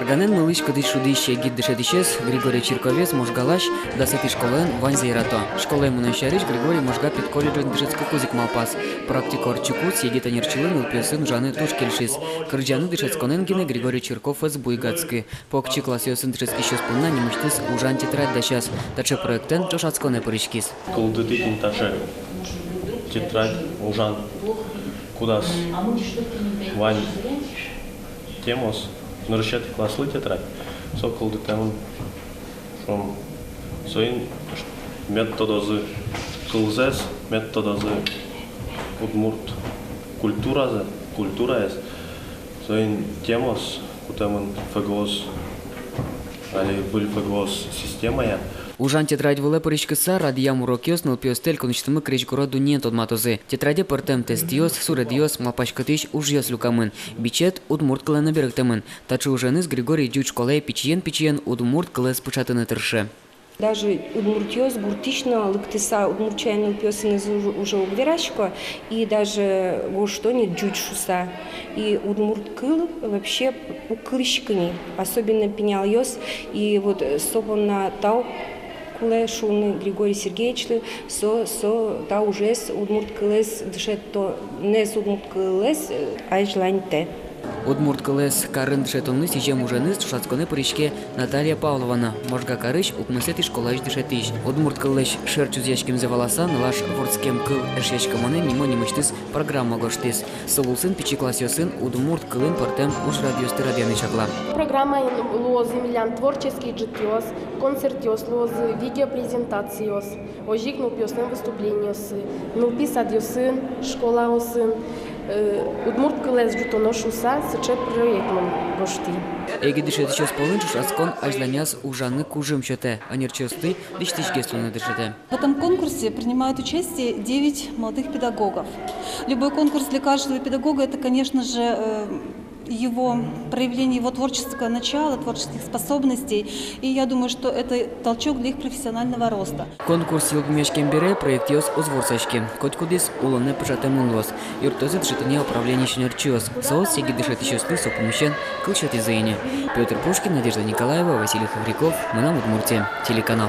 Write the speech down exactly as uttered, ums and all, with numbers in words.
Ранэн мылысь-кыдысь шудӥсь егит дышетӥсез Григорий Чирковез Можгалась дасэтӥ школаын ваньзэ ярато. Школае мынон сярысь Григорий Можга педколледжын дышетскыкуз ик малпаз. Практика ортчыкуз егит ӧнерчилы нылпиосын ужаны туж кельшиз. Кырӟаны дышетсконэн гинэ Григорий Чирков ӧз буйгатскы. Покчи классъёсын дышетскисьёс понна нимысьтыз ужан тетрадь дасяз. Таӵе проектэн ӵошатсконэ пыриськиз. Кылдытӥ тӥни таӵе тетрадь, ужан, кудаз вань темаос, нырысетӥ класслы тетрадь, со кылдытэмын, шуом, соин мед тодозы кылзэс, мед тодозы удмурт культуразэ, культураез, соин темаос кутэмын ФГОС али выль ФГОС системая. Ужан тетрадь вылэ пыриськыса радъям урокъёс нылпиосты элькунысьтымы крезьгуро дуннеен тодматозы. Тетраде пӧртэм тестъёс, суредъёс, малпаськытӥсь ужъёс люкамын. Бичет удмурт кылэ но берыктэмын. Таӵе уженыз Григорий ӟуч школае пичиен-пичиен удмурт кылэз пыӵатыны тырше. Даже удмуртъёс гуртысь но лыктыса удмурт сямен нылпиосыныз уж-, уже уг верасько, и даже гожто ни ӟуч шуса. И удмурт кыл вообще уг кылӥськы ни, особенно пиналъёс. И вот, э, со понна тау кулэ шуыны Григорий Сергеевичлы, со, со та ужез, удмурт кылэз дышетонэз, удмурт кылэз, э, азьланьтэ. Удмурт кылэз карын дышетонлы сӥзем уженыз ӵошатсконэ пыриське Наталья Павлова но, Можга карысь укмысэтӥ школаысь дышетӥсь. Удмурт кыллэсь шер чузъяськемзэ валаса, нылаш вордскем кыл эшъяськымонэ нимо-нимысьтыз программа гожтӥз. Со улсын пичи классъёсын удмурт кылын пӧртэм ужрадъёсты радъяны чакла. Программаын луозы милям творческий ӝытъёс, концертъёс луозы, видеопрезентациос. Озьы ик нылпиослэн выступлениоссы, нылпи садъёсын, школаосын, э, удмурт кылэз ӝутоно шуыса, сыӵе проект мон гожтӥ. Егит дышетӥсьёс пӧлын ӵошатскон азьланяз ужаны кужым сётэ, ӧнерчиосты дӥсьтӥсьгес луыны дышетэ. В этом конкурсе принимают участие девять молодых педагогов. Любой конкурс для каждого педагога — это, конечно же, э, его проявление его творческого начала, творческих способностей. И я думаю, что это толчок для их профессионального роста. Конкурс йылпумъяськем бере проектъёс уз ворсаське. Котькудӥз улонэ пыӵатэмын луоз. Юрттозы дышетонъя управлениысь ӧнерчиос. Соос егит дышетӥсьёслы со пумысен кыл сётӥзы ини. Пётр Пушкин, Надежда Николаева, Василий Хохряков, «Мынам Удмуртие» телеканал.